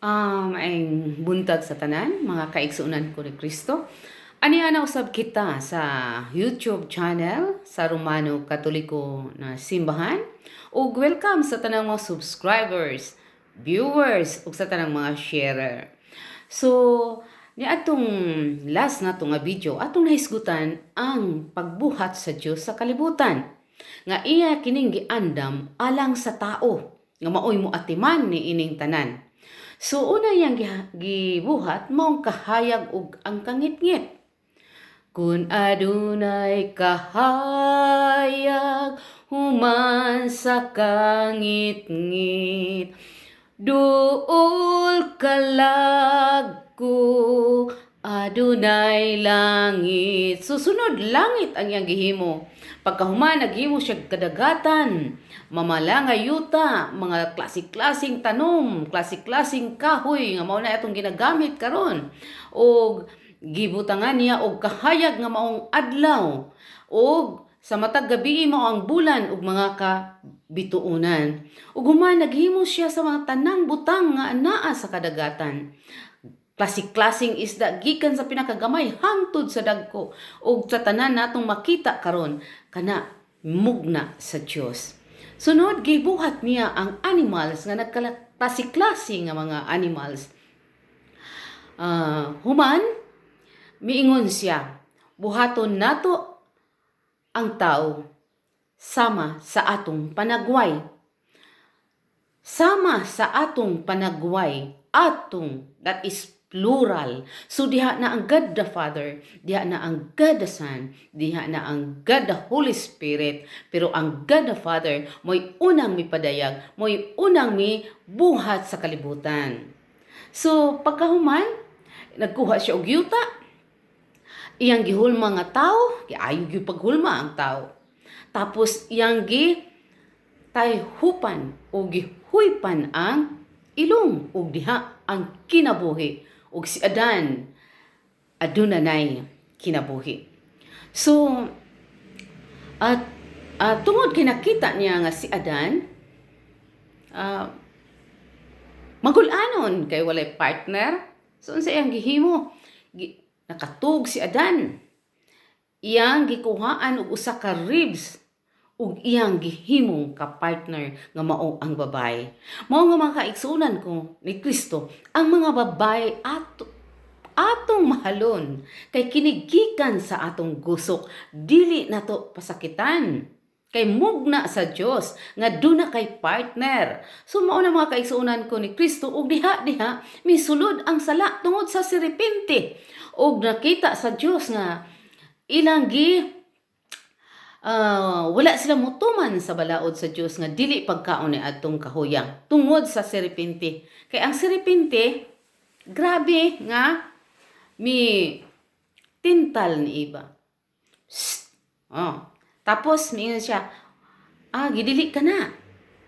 Maayong buntag sa tanan, mga kaigsuonan ko ni Kristo. Ania na usab kita sa YouTube channel sa Romano Katoliko na Simbahan. Ug welcome sa tanang mga subscribers, viewers, ug sa tanang mga sharer. So, ni atong last na nga video, atong nahisgutan ang pagbuhat sa Dios sa kalibutan. Nga iya kining giandam alang sa tao nga maoy mo atiman ni ining tanan. So una iyang gibuhat maong kahayag ug ang kangitngit. Kung adunay kahayag human sa kangitngit, duol kalag ko adunay langit. Susunod, langit ang iyang gihimo. Pagkahuman, naghimo siya kadagatan, mamala nga yuta, mga klase-klaseng tanom, klase-klaseng kahoy nga mao na atong ginagamit karon. Og gibutangan niya og kahayag nga maong adlaw og sa matag gabi mao ang bulan ug mga kabituonan. Ug human, naghimo siya sa mga tanang butang nga anaa sa kadagatan. Klase-klaseng isda gikan sa pinakagamay hangtod sa dagko ug sa tanan natong makita karon kana mugna sa Dios. Sunod, gibuhat niya ang animals nga nagklase-klase nga mga animals. Human miingon siya, "Buhaton nato ang tao sama sa atong panagway." Sama sa atong panagway, atong, that is plural. So diha na ang God the Father, diha na ang God the Son, diha na ang God the Holy Spirit, pero ang God the Father mo'y unang mipadayag, mo'y unang mibuhat sa kalibutan. So pagkahuman, nagkuha siya og yuta, iyang gihulma nga tao, giayo gyud paghulma ang tao. Tapos iyang gi tayhupan o gihuypan ang ilong ug diha ang kinabuhi ug si Adan aduna nay kinabuhi. So at tungod kay nakita niya nga si Adan magulanon kay walay partner. So unsa iyang gihimo? Nakatug si Adan. Iyang gikuhaan og usa ka ribs ug iyang gihimong ka-partner nga mao ang babae. Mao nga, mga kaigsuonan ko ni Kristo, ang mga babae ato atong mahalon kay kini gikan sa atong gusok, dili nato pasakitan kay mugna sa Dios nga duna kay partner. So mao na, mga kaigsuonan ko ni Kristo, ug diha diha misulod ang sala tungod sa serpente ug nakita sa Dios nga ilang gi wala sila mutuman sa balaod sa Dios nga dili pagkaon ni adtong kahoyang tungod sa serpente. Kay ang serpente grabe nga mi tintal ni Eva. Shh! Oh. Tapos miingon siya, "Gidili ka na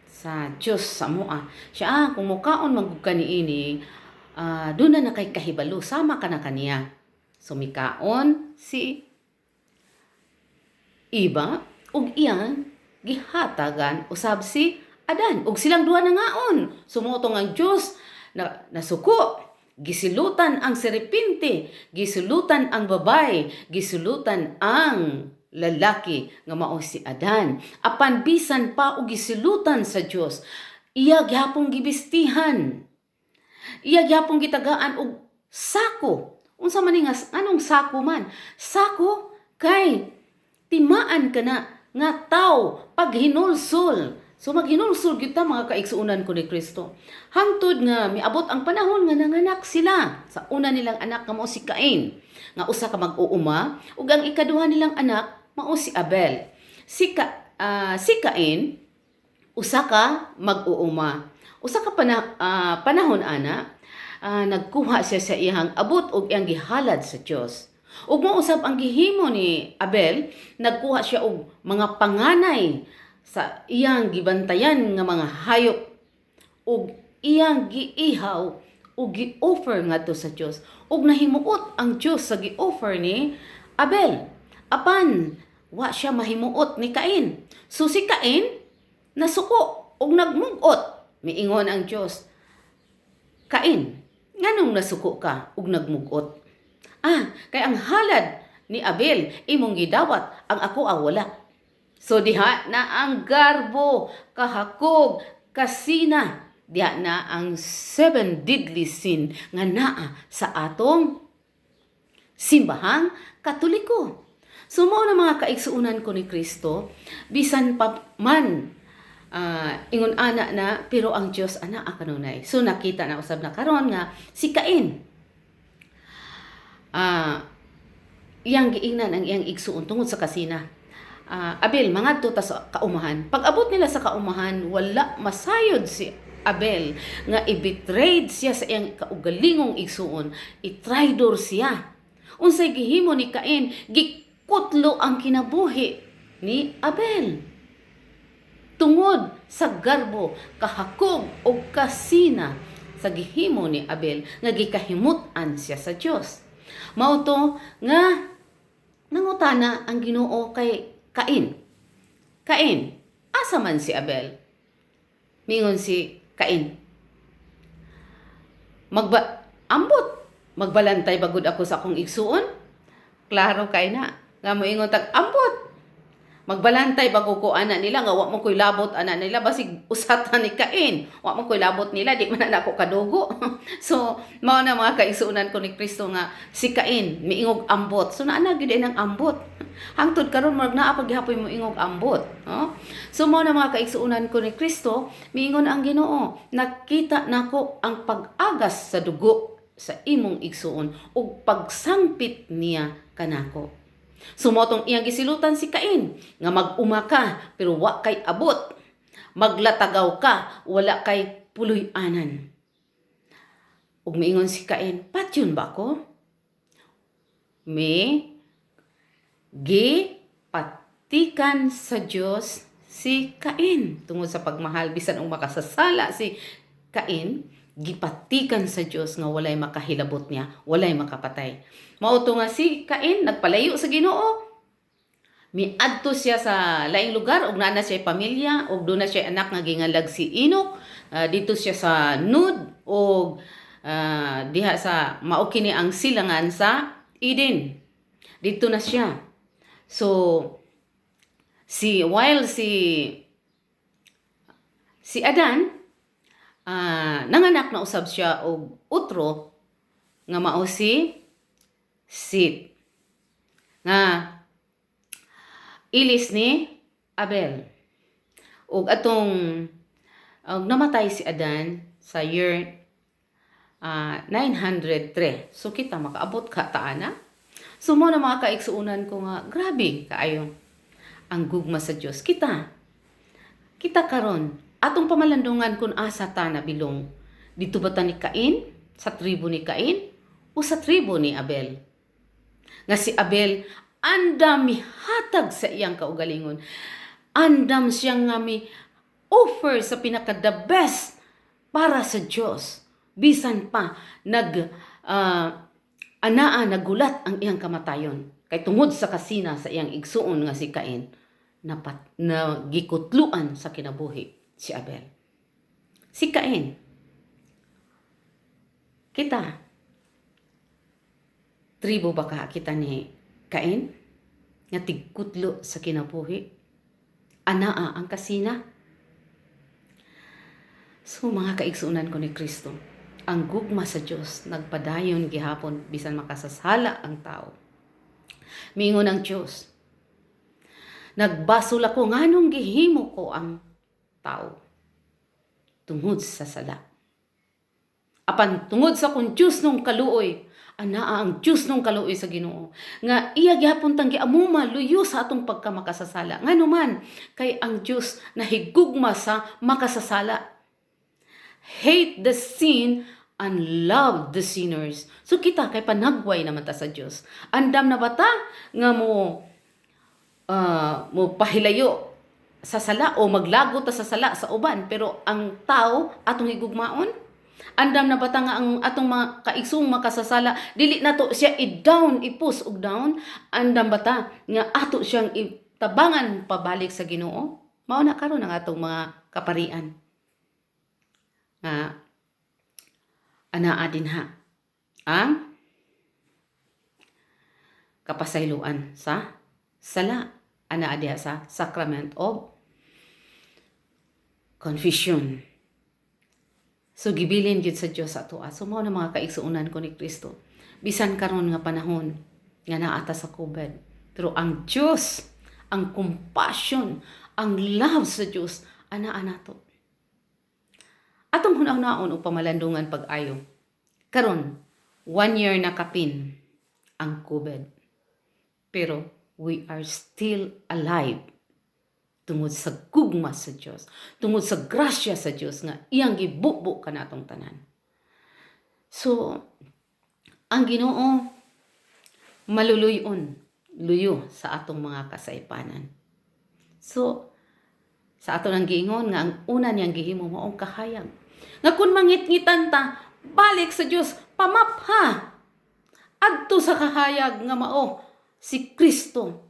sa Dios sa amoa." Siya, "Kung mukaon man gud ka niini, duna na kay kahibalo, sama ka na kaniya." So mikaon si Eva ug iyang gihatagan usab si Adan ug silang duha nangaon. Sumutong ang Dios na nasuko, gisilutan ang serpente, gisilutan ang babae, gisilutan ang lalaki nga mao si Adan. Apan bisan pa og gisilutan sa Dios, iya gihapong gibistihan. Iya gihapong gitagaan og sako. Unsa man ni nga anong sako man? Sako kay timaan ka na nga tao pag hinulsol. So maghinulsol kita, mga kaigsuonan ko ni Kristo. Hangtod nga miabot ang panahon nga nanganak sila. Sa una nilang anak nga mao si Cain, nga usa ka mag-uuma, ug ang ikaduha nilang anak mao si Abel. Si Cain usa ka mag-uuma. Usa ka panahon ana, nagkuha siya sa iyang abot ug iyang gihalad sa Dios. Ug mao usab ang gihimo ni Abel, nagkuha siya og mga panganay sa iyang gibantayan nga mga hayop ug iyang giihaw ug gi-offer ngadto sa Dios. Ug nahimuot ang Dios sa gi-offer ni Abel. Apan wa siya mahimuot ni Cain. So si Cain nasuko ug nagmugot. Miingon ang Dios, "Cain, nganong nasuko ka ug nagmugot? Ah, kay ang halad ni Abel imong gidawat, ang ako ang wala." So diha na ang garbo, kahakog, kasina. Diha na ang seven deadly sin nga naa sa atong Simbahang Katoliko. So mao na, mga kaigsuonan ko ni Kristo, bisan pa man ingon ana na, pero ang Dios ana kanunay. So nakita na usab na karon nga si Cain, iyang giingnan ang iyang igsuon tungod sa kasina, "Abel, mangadto ta sa kaumahan." Pag abot nila sa kaumahan, wala masayod si Abel nga i-betrayed siya sa iyang kaugalingong igsuon, i-traidor siya. Unsay gihimo ni Cain? Gikutlo ang kinabuhi ni Abel. Tungod sa garbo, kahakog o kasina sa gihimo ni Abel nga gikahimut-an siya sa Dios. Mao to nga nangutana ang Ginoo kay Cain, "Cain, asa man si Abel?" Mingon si Cain, "Magba ambot, magbalantay ba gud ako sa akong igsuon?" Klaro kay na nga moingon tag ambot. Magbalantay bago ko ana nila nga wa mo ko'y labot ana nila, basig usatan ni Cain. Wa mo ko'y labot nila, di man na ako kadugo. So mao na, mga kaigsuonan ko ni Kristo, nga si Cain miingog ambot. So naa na gyud ang ambot. Hangtod karon murag naa pa gihapoy mo ingog ambot, no? So mao na, mga kaigsuonan ko ni Kristo, miingon ang Ginoo, "Nakita nako ang pag-agas sa dugo sa imong igsuon ug pagsangpit niya kanako." So mao tong iyang gisilutan si Cain nga mag-uma ka pero wa kay abot. Maglatagaw ka, wala kay puloy-anan. Ug miingon si Cain, "Patyon ba ko?" Mi gi patikan sa Dios si Cain tungod sa pagmahal. Bisan og makasasala si Cain, gipatikan sa Dios nga walay makahilabot niya, walay makapatay. Mao to nga si Cain nagpalayo sa Ginoo. Miadto siya sa laing lugar ug naa na siya pamilya ug duna siya anak nga gingalag si Enoch. Dito siya sa Nud ug diha sa mao kini ang silangan sa Eden. Dito na siya. So si while si si Adan, nanganak na usab siya og utro nga mao si Sit nga ilis ni Abel. Ug atong og namatay si Adan sa year 903. So kita makaabot ka taana. So mao na, mga kaigsuonan ko, nga grabe kaayo ang gugma sa Dios. Kita karon atong pamalandungan kung asa ta na bilong. Dito ba ta ni Cain, sa tribo ni Cain o sa tribo ni Abel? Nga si Abel andam mihatag sa iyang kaugalingon. Andam siya nga mi offer sa pinaka the best para sa Dios. Bisan pa nag anaa nagulat ang iyang kamatayon kay tungod sa kasina sa iyang igsuon nga si Cain, napat na gikutluan sa kinabuhi si Abel. Si Cain, kita, tribo ba ka kita ni Cain nga tigkutlo sa kinabuhi? Anaa ang kasina. So mga kaigsuonan ko ni Kristo, ang gugma sa Dios nagpadayon gihapon bisan makasasala ang tao. Mingon ang Dios, "Nagbasol ako nganong gihimo ko ang tao tungod sa sala. Apan tungod sa kong Diyos nung kaluoy," anaa ang Diyos nung kaluoy sa Ginoo nga iya gihapon tang giamuma luyo sa atong pagkamakasasala. Ngano man? Kay ang Diyos nahigugma sa makasasala. Hate the sin and love the sinners. So kita kay panagway naman ta sa Dios. Andam na ba ta nga mo pahilayo sa sala o maglago ta sa sala sa uban, pero ang tao atong higugmaon? Andam na ba ta nga ang atong mga kaigsoong makasasala, dili nato siya i-down, i-push og down? Andam ba ta nga ato siyang itabangan pabalik sa Ginoo? Mao na karon ang atong mga kaparian nga Anaa dinha ang kapasayloan sa sala, anaa diha sa sacrament of confession. So gibilin gyud sa Dios ato. So mao na, mga kaigsuonan ko ni Kristo. Bisan karon nga panahon nga naa ta sa COVID, pero ang Dios, ang compassion, ang love sa Dios anaa nato. Atong hunahunaon o pamalandungan pag-ayo. Karon, one year na kapin ang COVID. Pero we are still alive tungod sa gugma sa Dios, tungod sa grasya sa Dios nga iyang gibubo kanatong tanan. So, ang Ginoo maluluyon luyo sa atong mga kasaypanan. So, sa ato nang giingon nga ang una niyang gihimo maong kahayag. Nga kung mangitngitan ta, balik sa Dios, pamapha. Adto sa kahayag nga mao si Kristo.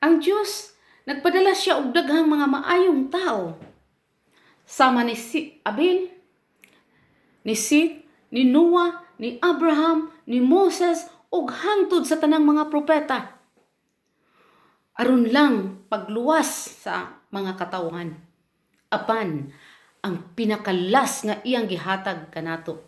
Ang Dios, nagpadala siya og daghang mga maayong tao. Sama ni si Abel, ni Seth, ni Noah, ni Abraham, ni Moses, ug hangtod sa tanang mga propeta. Aron lang pagluwas sa mga katawhan. Apan ang pinaka-last nga iyang gihatag kanato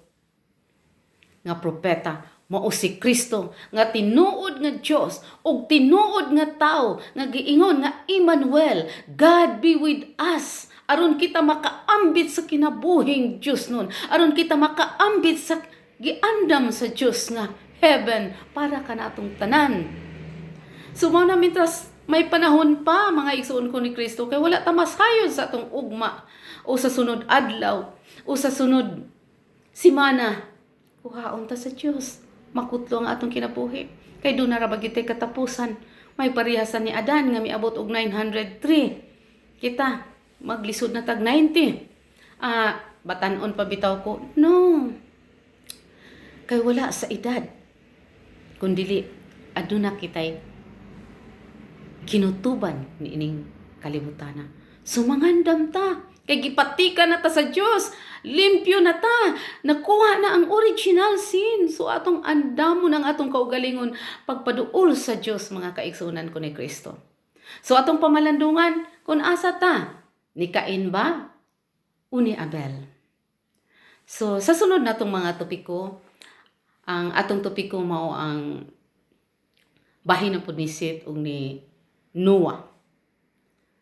nga propeta mao si Kristo nga tinuod nga Dios ug tinuod nga tao nga giingon nga Emmanuel, God be with us, aron kita makaambit sa kinabuhing Dios nun, aron kita makaambit sa giandam sa Dios nga heaven para kanatong tanan. So mao na, mintras may panahon pa, mga igsuon ko ni Kristo, kay wala ta masayon sa atong ugma o sa sunod adlaw o sa sunod simana. Kuhaon ta sa Dios, makutlo ang atong kinabuhi. Kay duna ra ba gyud tay katapusan? May parehasan ni Adan nga miabot og 903. Kita maglisod na tag 90. Ah, batan-on pa bitaw ko. No. Kay wala sa edad. Kundili aduna kitay kinutuban ni ining kalibutana. So mangandam ta kay gipatika na ta sa Dios, limpyo na ta, nakuha na ang original sin. So atong andamon ang atong kaugalingon pagpaduol sa Dios, mga kaigsuonan ko ni Kristo. So atong pamalandungan kung asa ta, ni Cain ba o ni Abel? So sa sunod natong mga topiko, ang atong topiko mao ang bahin na pud ni Seth ug ni Noah.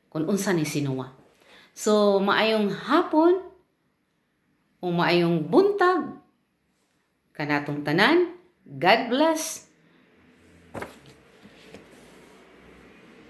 Kung unsa ni si Noah. So maayong hapon o maayong buntag kanatong tanan. God bless.